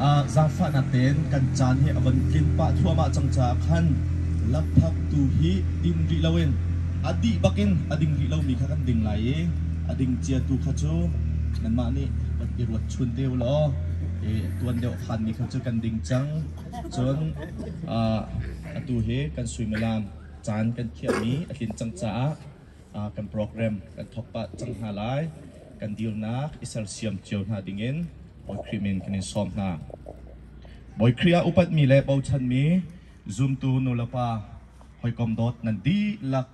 Zaangfahnak tein kan caan hi a von tlin pah thluahmah cang caah khan lakphak tu hi din rih loin a dih bakin a ding rih lomi kha kan ding lai i a ding cia tu kha cu nanmah nih van i ruat chun te u law tuan deuh khanmi kha cu kan ding cang. Cun atu hi kan suimilam caan kan khiahmi a tlin cang caah kan program kan thawk pah cang hna lai. Kan dirnak i sersiam cio hna dingin Bawi Khrih min kan in sawm hna. Bawi Khrih ah upatmi le bochanmi zumtu nulepa hawikom dawt nan dihlak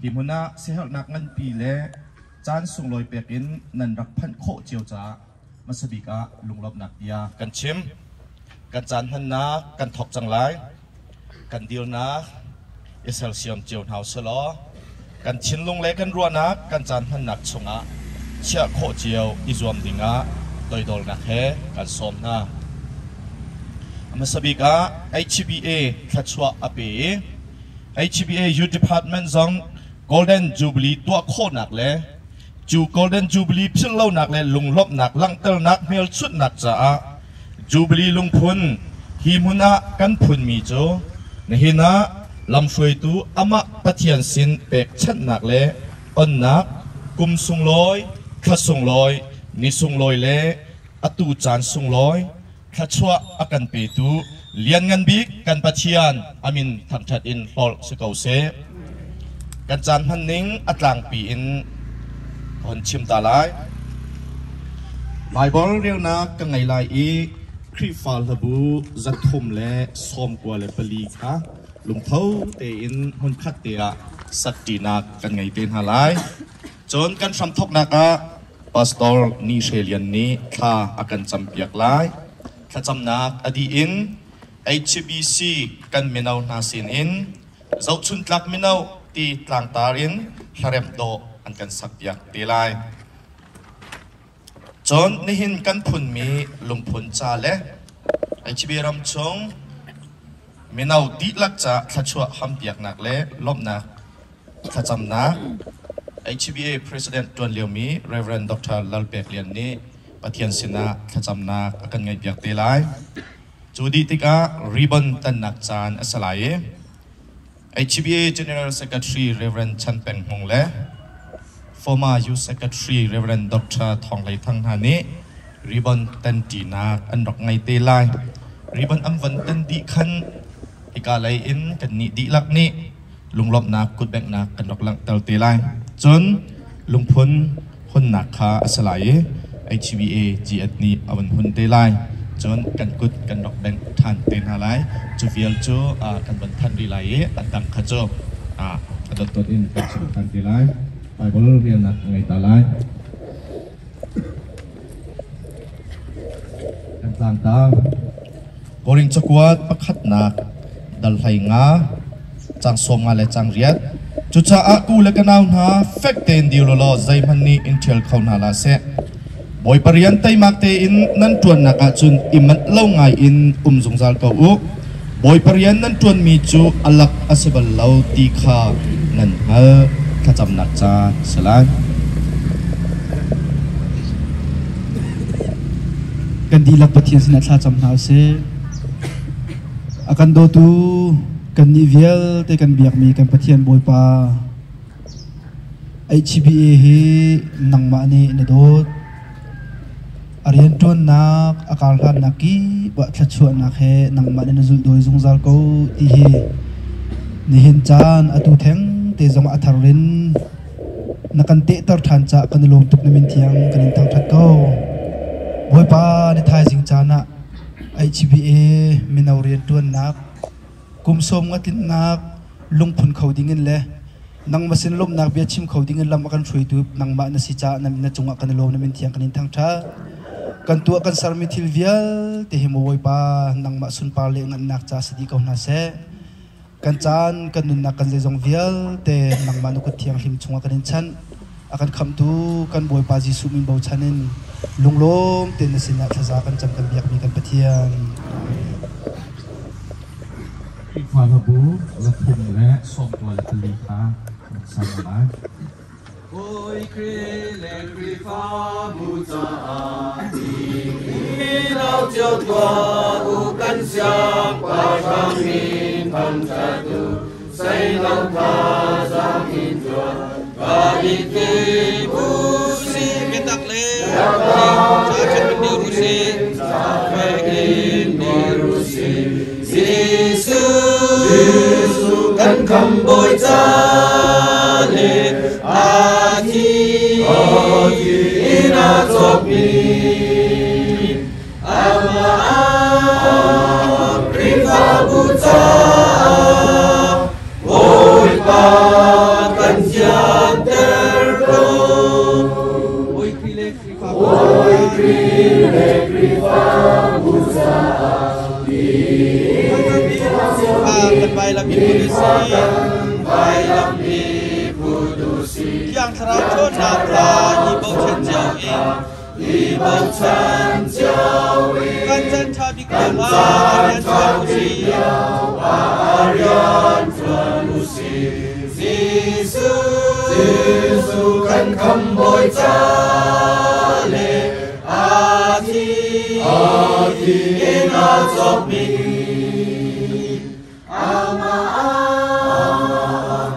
hi hmun ah siaherhnak nganpi le caan sunglawi pek in nan rak phanh khawh cio caah hmasa bik ah lunglawmhnak bia kan chim. Kan caan hmannak kan thawk cang lai. Kan dirnak i sersiam cio hna usih kan thinlung le kan ruahnak kan caan hmannak chungah chiah khawh cio i zuam dingah toidornak he kan sawm hna. A hmasa bik ah HBA thluachuah a pe i HBA Youth Department zong Golden Jubilee tuah khawhnak le cu Golden Jubilee philhlonak le lunglawmhnak langhternak hmelchunhnak caah Jubilee lungphun hi hmun ah kan phunmi cu nihin ah lamhruaitu amah Pathian sin pekchanhnak le onnak kum sunglawi, thla sunglawi, ni sunglawi le atu caan sunglawi thluachuah a kan petu lianngan bik kan Pathian a min thangṭhat in hlorh si ko seh. Kan caan hmanning a tlangpi in ka hun chim ta lai. Baibal relnak ka ngei lai i Khrihfa hlabu 394 kha lungtho tein hmunkhat te ah sakṭinak kan ngei te hna lai. Cun kan hramthawknak ah Pastor Ni Hre Lian nih thla a kan campiak lai. Thlacamnak a dih in HBC kan mino hna sinin zohchuntlak mino ti tlangtar in hlaremh dawh an kan sakpiak te lai. Cun nihin kan phunmi lungphun ca le HB ram chung mino dihlak ca thluachuah hampiaknak le lawmhnak thlacamnak HBA President ṭuan liomi Rev. Dr. Lal Pek Lian nih Pathian sinah thlacamnak a kan ngaihpiak te lai. Cu dih tikah ribbon tannak caan a si lai i HBA General Secretary Rev. Chan Peng Hmung le Former Youth Secretary Rev. Dr. Thawng Hlei Thang hna nih ribbon tanṭinak an rak ngei te lai. Ribbon an von tan dih khan hika lei in kannih dihlak nih lunglawmhnak kutbenghnak kan rak langhter te lai. Cun lungphun hunnak kha a si lai i HBA GS nih a vun hun te lai. Cun kan kut kan rak bengh ṭhan te hna lai. Cu vial cu kan von thanh rih lai i a dang kha cu a dotdot in kan chim ṭhan te lai. Bible relnak ka ngei ta lai. Kan tlangtar. Korin cakuat pakhatnak dal 15 caang 15 le caang 8. Cucaah u le ka nau hna, fek tein dir u law zeihmanh nih in ṭhial kho hna hlah seh. Bawipa rian teimak tein nan ṭuannak ahcun i manh lo ngai in um zungzal ko u. Bawipa rian nan ṭuanmi cu a lak a si bal lo ti kha nan hngalh. Thlacamnak caan a si lai. Kan dihlak Pathian sinah thlacam hna usih. A kan dawtu kannih vialte kan biakmi kan Pathian Bawipa HBA hi nangmah nih na dawt. A rianṭuannak, a karhlannak kip ah thluachuahnak he nangmah nih na zulhdawi zungzal ko ti hi nihin caan atu theng te zong a thar in Na kan tehter ṭhan caah kan i lawm tuk na min thiang kan in thangṭhat ko. Bawipa ni thaizing caan ah HBA mino rianṭuannak kum sawm nga tlinnak lungphun kho dingin le nangmah sin lawmhnak bia chim kho dingin lam a kan hruaitu nangmah na si caah na cungah kan i lawm na min thiang kan in thangṭhat. Kan tuah kan sermi thil vialte hi maw Bawipa nangmah sunpar le ngannak ca si dih ko hna seh. Kan caan, kan nunnak, kan zeizong vialte nangmah na kut thianghlim chungah kan in chanh. A kan khamhtu kan Bawipa Jesuh min bochan in lunglawm tein na sinah thlaza kan cam kan biakmi kan Pathian. Khrihfa hlabu 34 kha rak sang lai. Bawi Khrih le Khrihfabu caah mino cio tuah u kan siangpahrang min thangṭhat u seino thazaang in tuah ka i tim u sih. Biatak le ca fek in dir u sih. Fek in dir u sih. Jesuh, Jesuh kan khamhbawi ca le a thi in a cawkmi amah Khrihfabu caah Bawipa kan thianter ko. Bawi Khrih le Khrihfabu Bawi Khrih le Khrihfabu caah kan vailam in put u sih. Vailam hi put u sih. Thiang Thlarau ṭhawnnak kha i bochan cio in i bochan cio in kan caan ṭha bik lio ah rian ṭuan u sih. Rian ṭuan u sih. Jesuh, Jesuh kan khamhbawi ca le a thi in a cawkmi amah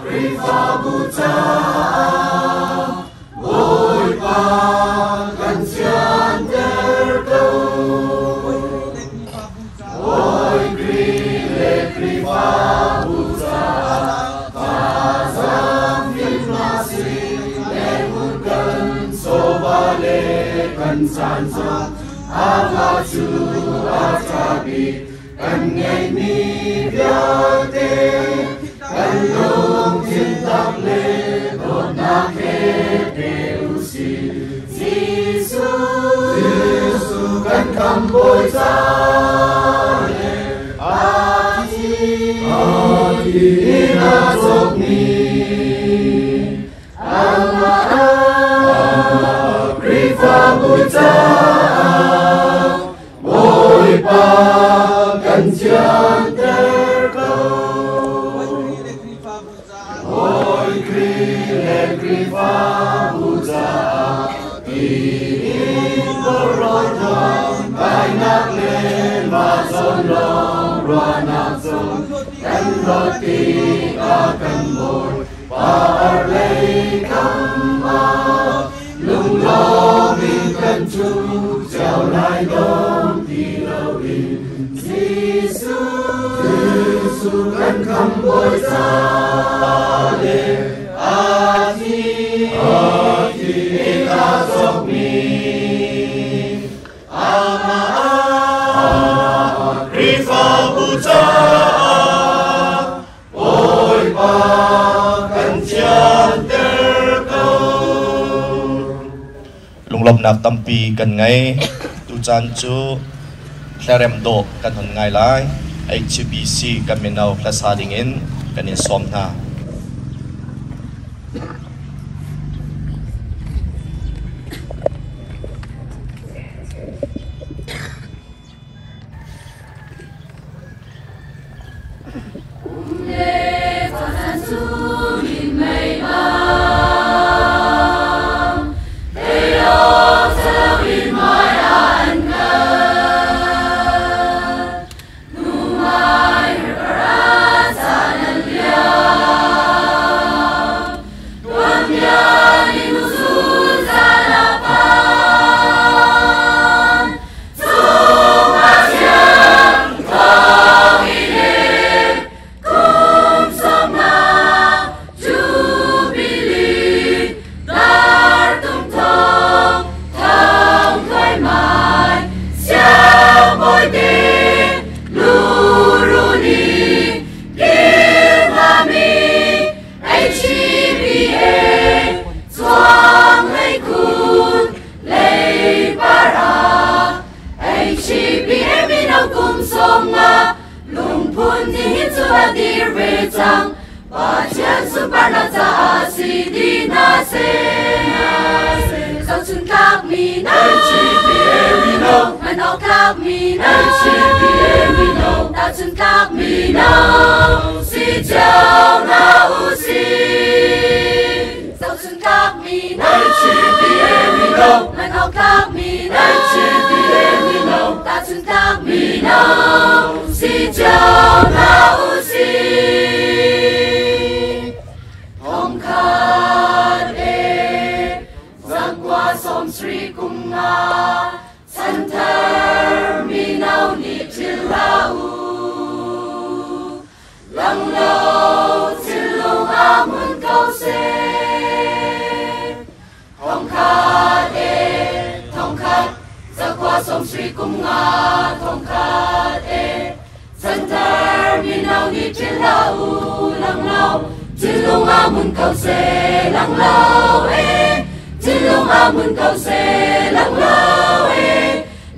Khrihfabu caah Bawipa kan thianter ko. Bawi Khrih le Khrihfabu caah thazaang fim hna sih le hmun kan chawva le kan caan zong amah cu a ṭha bik kan ngeihmi vialte kan lungthin tak le dawtnak he pe u sih. Jesuh, Jesuh kan khamhbawi ca le a thi in a cawkmi amah Khrihfabu caah Bawipa kan thianter ko. Bawi Khrih le Khrihfabu Bawi Khrih le Khrihfabu caah tiin kawlrawn kainak le mah zawn lawng ruahnak zong kan hlawt tikah kan Bawi par lei kam ah lunglawm in kan ṭhu cio lai dong ti loin. Jesuh, Jesuh kan khamhbawi ca le a thi in a cawkmi amah Khrihfabu caah Bawipa kan thianter ko. Lunglawmhnak tampi kan ngei. Tucaan cu hlarem dawh kan hon ngai lai. HBC kan mino hlasa dingin kan in sawm hna. Si cio na u si. Zohchun tlak mi mi no HCBA mino ngan awk tlak mi no HCBA mino tahchun tlak mi no si cio hna u sih. Thongkhat e zakua 70 kum nga chanthar mino nih philh hlah u. Lang lo thinlung ah hmun ko seh. Thongkhat e thongkhat zakua 70 kum nga thongkhat e chanthar mino nih philh hlah u. Lang lo thinlung ah hmun ko seh. Lang lo e thinlung ah hmun ko seh. Lang lo e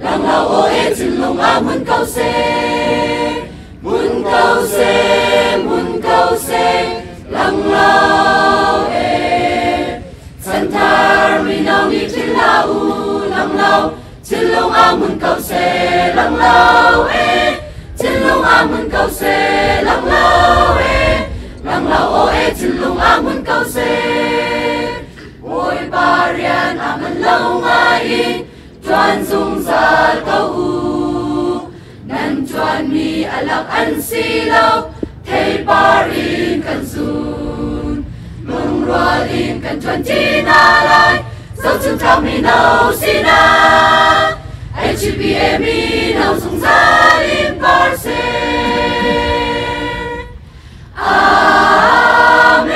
lang lo o e thinlung ah hmun ko seh. Hmun ko seh, hmun ko seh, lang lo e. Chanthar mino nih philh hlah u, lang lo, thinlung ah hmun ko seh, lang lo e. Thinlung ah hmun ko seh, lang lo e. Lang lo o e, thinlung ah hmun ko seh. Bawipa rian ah man lo ngai in ṭuan zungzal ko u. Nan ṭuanmi a lak an si lo, theipar in kan zun. Lungrual in kan ṭuanṭi hna lai, zohchunhtlak mino sinak. HBA mino zungzal in par seh. Amen.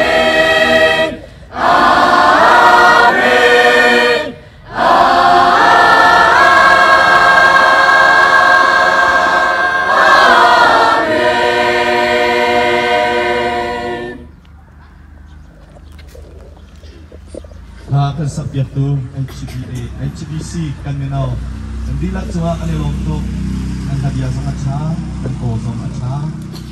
Amen. Amen. Hla kan sakpiaktu HBA, HBC kan mino kan dihlak cungah kan i lawm tuk. Nan hlabia zong a ṭha, kan aw zong a ṭha.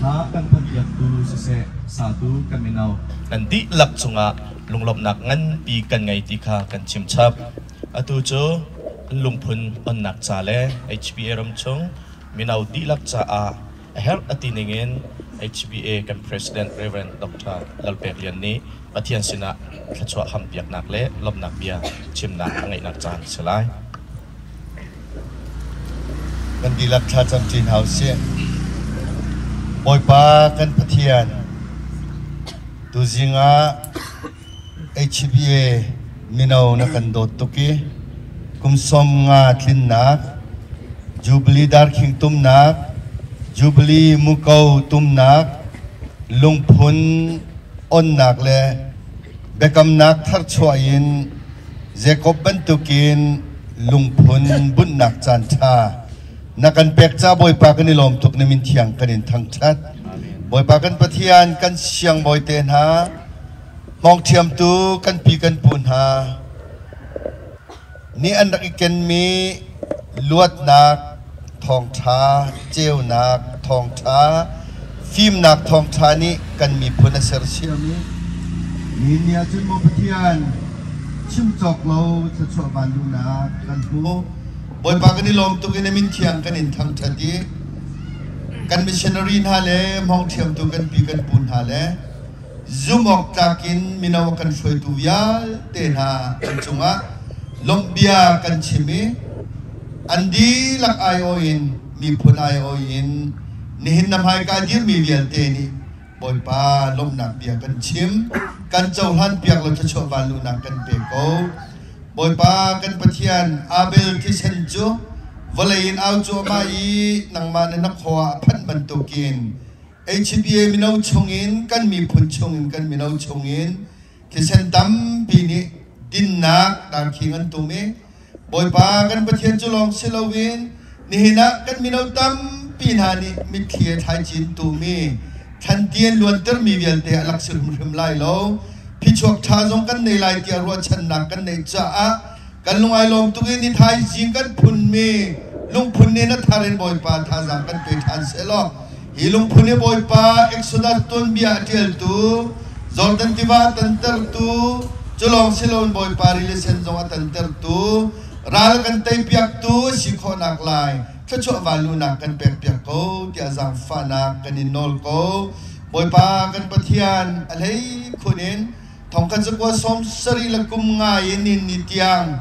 Hla kan phanpiaktu siseh, satu kan mino kan dihlak cungah lunglawmhnak nganpi kan ngei ti kha kan chim chap. Atu cu an lungphun onnak ca le HBA ramchung mino dihlak caah a herh a ti ningin HBA kan President Rev. Dr. Lalpek Lian nih Pathian sinah thluachuah hampiaknak le lawmhnak bia chimnak a ngeihnak caan a si lai. Kan dihlak thlacam ṭi hna usih. Bawipa kan Pathian, tuzing ah HBA mino na kan dawt tuk i kum 50 tlinnak, Jubilee darkhing tumnak, Jubilee muko tumnak, lungphun onnak le biakamnak tharchuah in Jakob bantukin lungphun bunhnak caanṭha na kan pek ca Bawipa kan i lawm tuk na min thiang kan in thangṭhat. Bawipa kan Pathian kan siangbawi te hna, hmawngṭhiamtu kan pi kan pu hna nih an rak i kenmi luatnak thawngṭha, ceunak thawngṭha, fimnak thawngṭha nih kan miphun a sersiam i nihin ni ahcun maw Pathian chim cawk lo thluachuah vanluhnak kan hmu. Bawipa kan i lawm tuk i na min thiang kan in thangṭhat i kan missionary hna le hmawngṭhiamtu kan pi kan pu hna le zumhawk tlak in mino kan hruaitu vialte hna an cungah lawmhbia kan chim i an dihlak aiawh in miphun aiawh in nihin na hmaika dirmi vialte nih Bawipa lawmhnak bia kan chim kan cohlan piak law thluachuah vanluhnak kan pe ko. Bawipa kan Pathian Abel thisen cu vawlei in au cuahmah i nangmah na na khua ah a phanh bantukin HBA mino chungin kan miphun chungin kan mino chungin thisen tampi nih dinnak darkhing an tum i Bawipa kan Pathian cu lawng si loin nihin ah kan mino tampi hna nih mitthli he thlaicin tumi thlanti an luantermi vialte a lak si hrimhrim lai lo phichuak ṭha zong kan nei lai tiah ruahchannak kan neih caah kan lung ai lawm tuk i ni thaizing kan phunmi lungphun nih na thar in Bawipa thazaang kan pe ṭhan sehlaw hi lungphun hi Bawipa Exodus tuanbia a ṭialtu Jordan tiva a tantertu cu lawng si loin Bawipa rili sen zong a tantertu ral kan teipiaktu si khawhnak lai thluachuah vanlunak kan pekpiak ko tiah zaangfahnak kan in nawl ko Bawipa kan Pathian a hlei khun in. Thongkhat zakua 70 le kum nga in nin ni tiang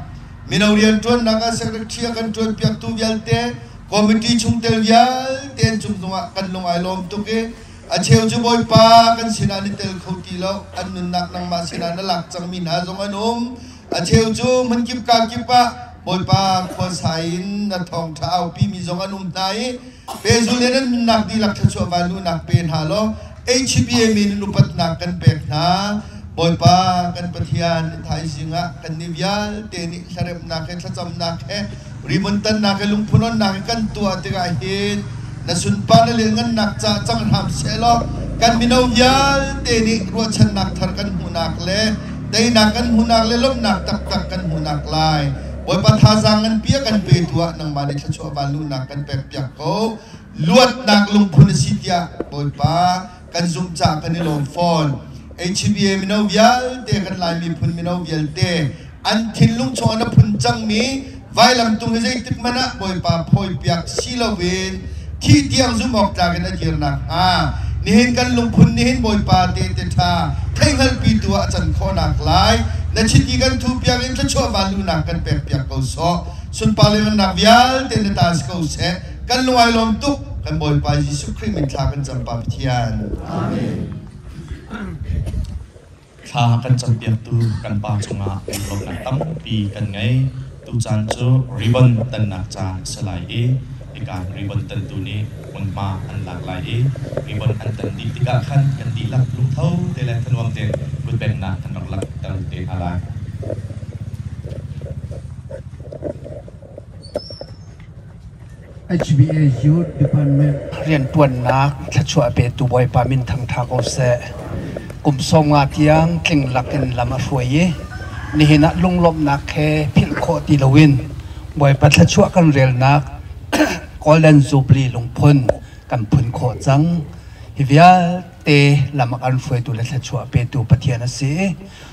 mino rianṭuannak ah secretary a kan ṭuanpiaktu vialte committee chungtel vialte an cung zongah kan lung ai lawm tuk i a cheu cu Bawipa kan sinah an i tel kho ti lo, an nunnak nangmah sinah na lak cangmi hna zong an um. A cheu cu hmunkip kakip ah Bawipa khuasa in na thawngṭha aupimi zong an um hna i pehzul in an nunnak dihlak thluachuah vanluhnak pe hna law HBA min in upatnak kan pek hna. Bawipa kan Pathian, thaizing ah kannih vialte nih hlaremnak he thlacamnak he ribbon tannak he lungphunonnak he kan tuah tikah hin na sunpar na lianngannak caah cang hram seh law kan mino vialte nih ruahchannak thar kan hmuhnak le teinak kan hmuhnak le lawmhnak taktak kan hmuhnak lai Bawipa thazaang nganpi a kan petu ah nangmah nih thluachuah vanluhnak kan pekpiak ko. Luatnak lungphun a si tiah Bawipa kan zumh caah kan i lawm fawn. HBA mino vialte kan Lai miphun mino vialte an thinlung chungah na phun cangmi vailamtung hi zeitik hmanh ah Bawipa phawipiak si loin thih tiang zumh awk tlak in a dir nakhnga nihin kan lungphun nihin Bawipa tehte ṭha theihhngalhpi tu ah a can khawhnak lai na chiti kan thupiak in thluachuah vanluhnak kan pekpiak ko sawh. Sunpar le ngannak vialte na ta si ko seh. Kan lung ai lawm tuk. Kan Bawipa Jesuh Khrih min thla kan cam, Pa Pathian. Amen. Thla kan campiaktu kan Pa cungah lunglawmhnak tampi kan ngei. Tucaan cu ribbon tannak caan a si lai i hika ribbon tantu nih hmunhma an lak lai i ribbon an tan dih tikah khan kan dihlak lungtho te le thanuam tein kutbengnak kan rak langhter te hna lai. HBA Youth Department rianṭuannak thluachuah petu Bawipa min thangṭha ko seh. Kum 50 tiang tling lakin lam a hruai i nihin ah lunglawmhnak he philh khawh ti loin Bawipa thluachuah kan relnak Golden Jubilee lungphun kan phun khawh cang. Hi vialte lam a kan hruaitu le thluachuah petu Pathian a si i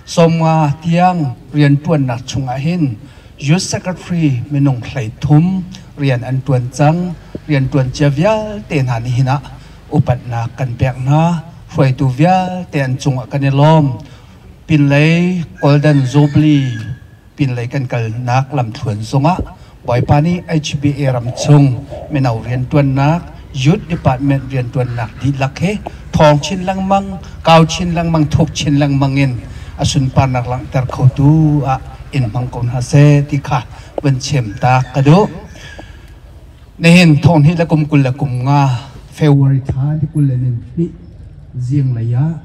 50 tiang rianṭuannak chungah hin Youth Secretary minung 33 rian an ṭuan cang. Rianṭuan cia vialte hna nihin ah upatnak kan pek hna. Hruaitu vialte an cungah kan i lawm. Pinlei Golden Jubilee pinlei kan kalnak lamthluan zongah Bawipa nih HBA ram chung mino rianṭuannak Youth Department rianṭuannak dihlak hi thawng chin lengmang, kau chin lengmang, thuk chin lengmang in a sunparnak langhter khotu ah in hmang ko hna seh ti kha vun chim ta ka duh. Nihin thong hnih le kum 25 February thla ni 22 zinglei ah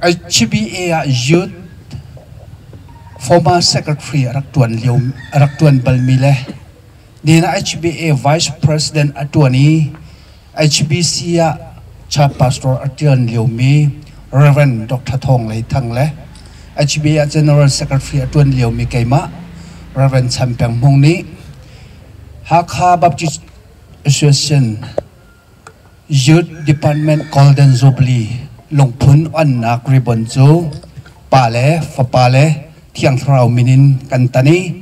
HBA ah Youth former secretary a rak ṭuan lio a rak ṭuan balmi le nihin ah HBA vice president a ṭuan i HBC ah child pastor a ṭuan liomi Reverend Dr. Thawng Lei Thang le HBA ah general secretary a ṭuan liomi keimah Reverend Chan Peng Hmung nih Hakha Baptist Association Youth Department Golden Jubilee lungphun onnak ribbon cu Pa le Fapa le Thiang Thlarau min in kan tan i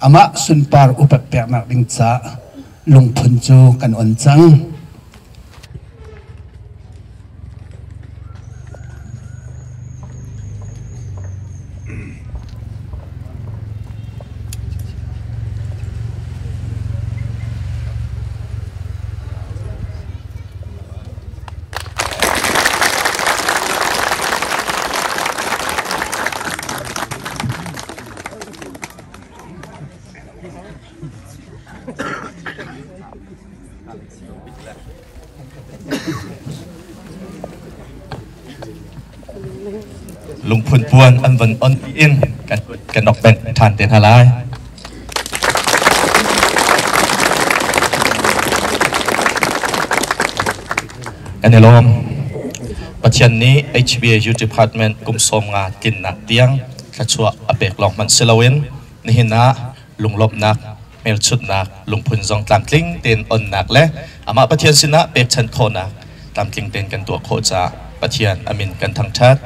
amah sunpar upat peknak ding caah lungphun cu kan on cang. Lungphun puan an van on in kan rak bengh ṭhan te hna lai. Kan i lawm. Pathian nih HBA Youth Department kum 50 tlinnak tiang thluachuah a pek lawng hmanh si loin nihin ah lunglawmhnak, hmelchunhnak, lungphun zong tlamtling tein onnak le amah Pathian sinah pekchanh khawhnak tlamtling tein kan tuah khawh caah Pathian a min kan thangṭhat.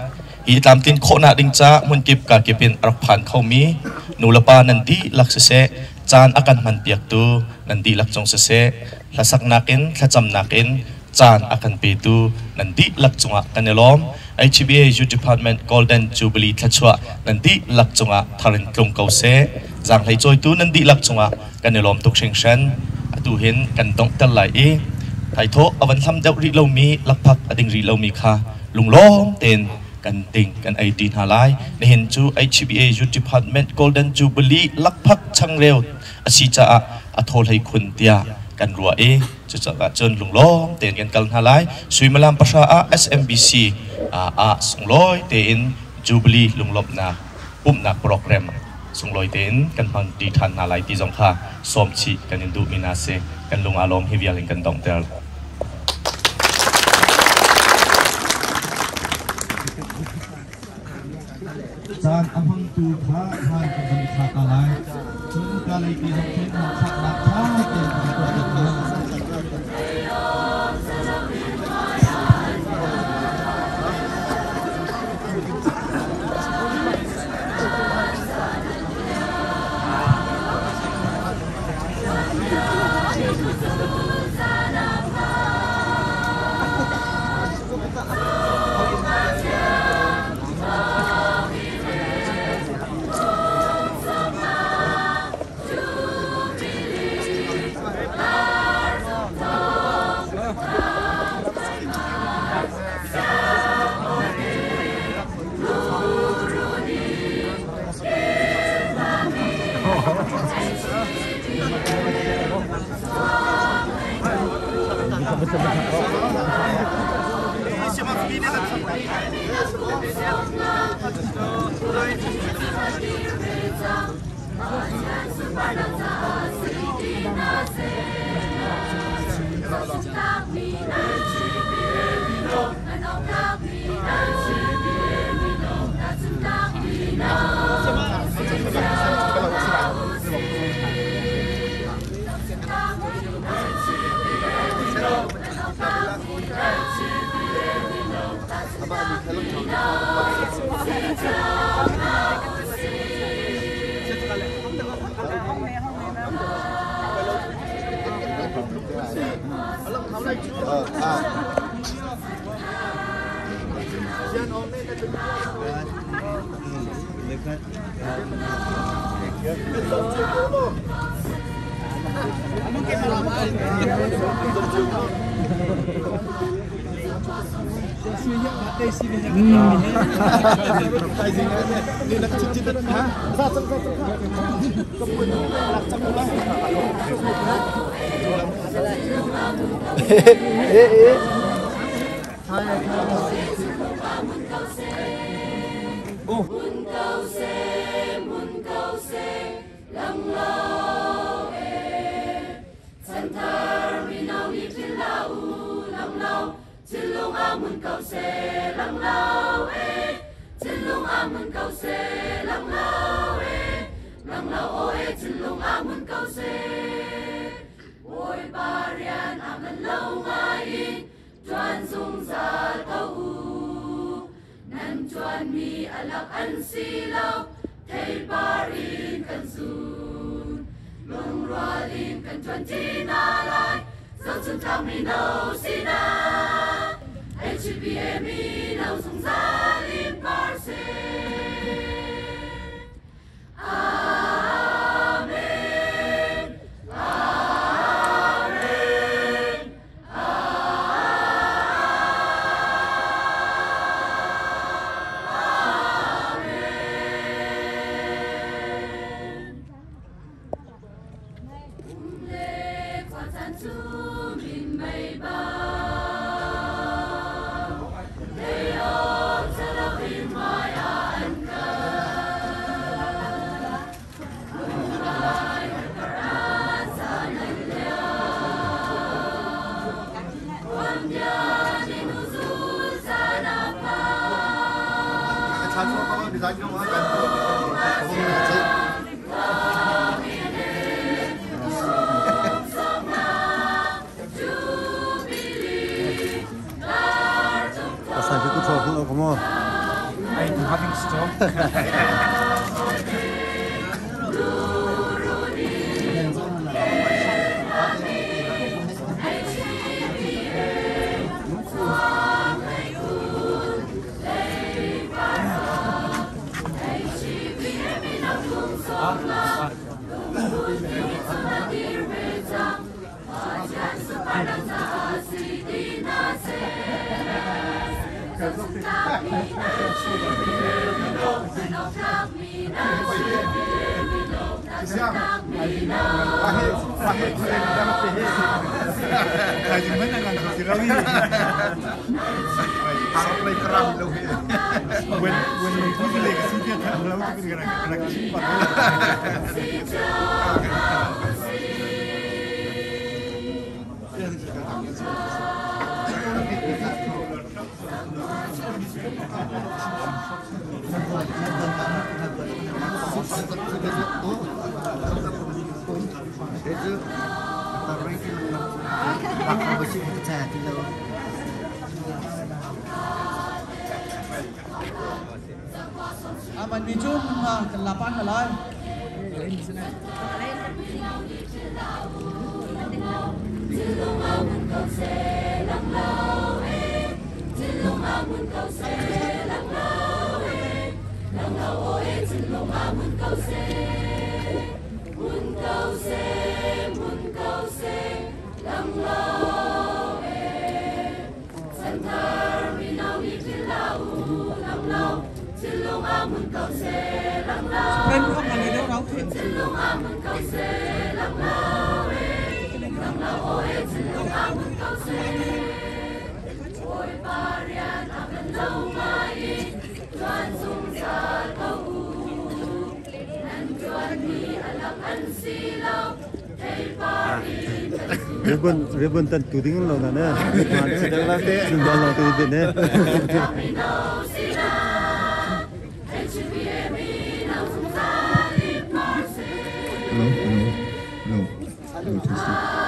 Hi tlamtlin khawhnak ding caah hmunkip kakip in a rak phan khomi nulepa nan dihlak siseh, caan a kan hmanpiaktu nan dihlak cung siseh, hlasaknak in thlacamnak in Caan a kan petu nan dihlak cungah kan i lawm. HBA Youth Department Golden Jubilee thluachuah nan dihlak cungah thar in tlung ko seh. Zaanghlei cawitu nan dihlak cungah kan i lawm tuk hringhran. Atu hin kan donghter lai i thaithawh a van hlam deuh rih lomi lakphak a ding rih lomi kha lunglawm tein kan ding kan ei ṭi hna lai. Nihin cu HBA Youth Department Golden Jubilee lakphak changreu a si caah a thaw hlei khun tiah kan ruah i cucaah cun lunglawm tein kan kal hna lai. Suimilam 3 ah SMBC ah sunglawi tein Jubilee lunglawmhnak pumhnak program sunglawi tein kan hmang ṭi ṭhan hna lai ti zong kha sawm chih kan in duhmi hna si. Kan lung aa lawm hi vial in kan donghter. Caan a hmangtu kha hmaan kan van i thla ta lai. Cun ka lei ti zong khin hmanthlaknak ṭha tein kan tuah ding hna. Aman mi cu hmunhma kan la pah hna lai. Ribbon ribbon tan tu ding lo na ne. Chung dal lo te de ne. Hello, hello, hello, hello, testing.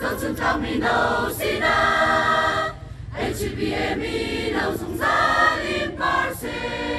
Zochun tlak mino sinak HBA mino zungzal in par seh.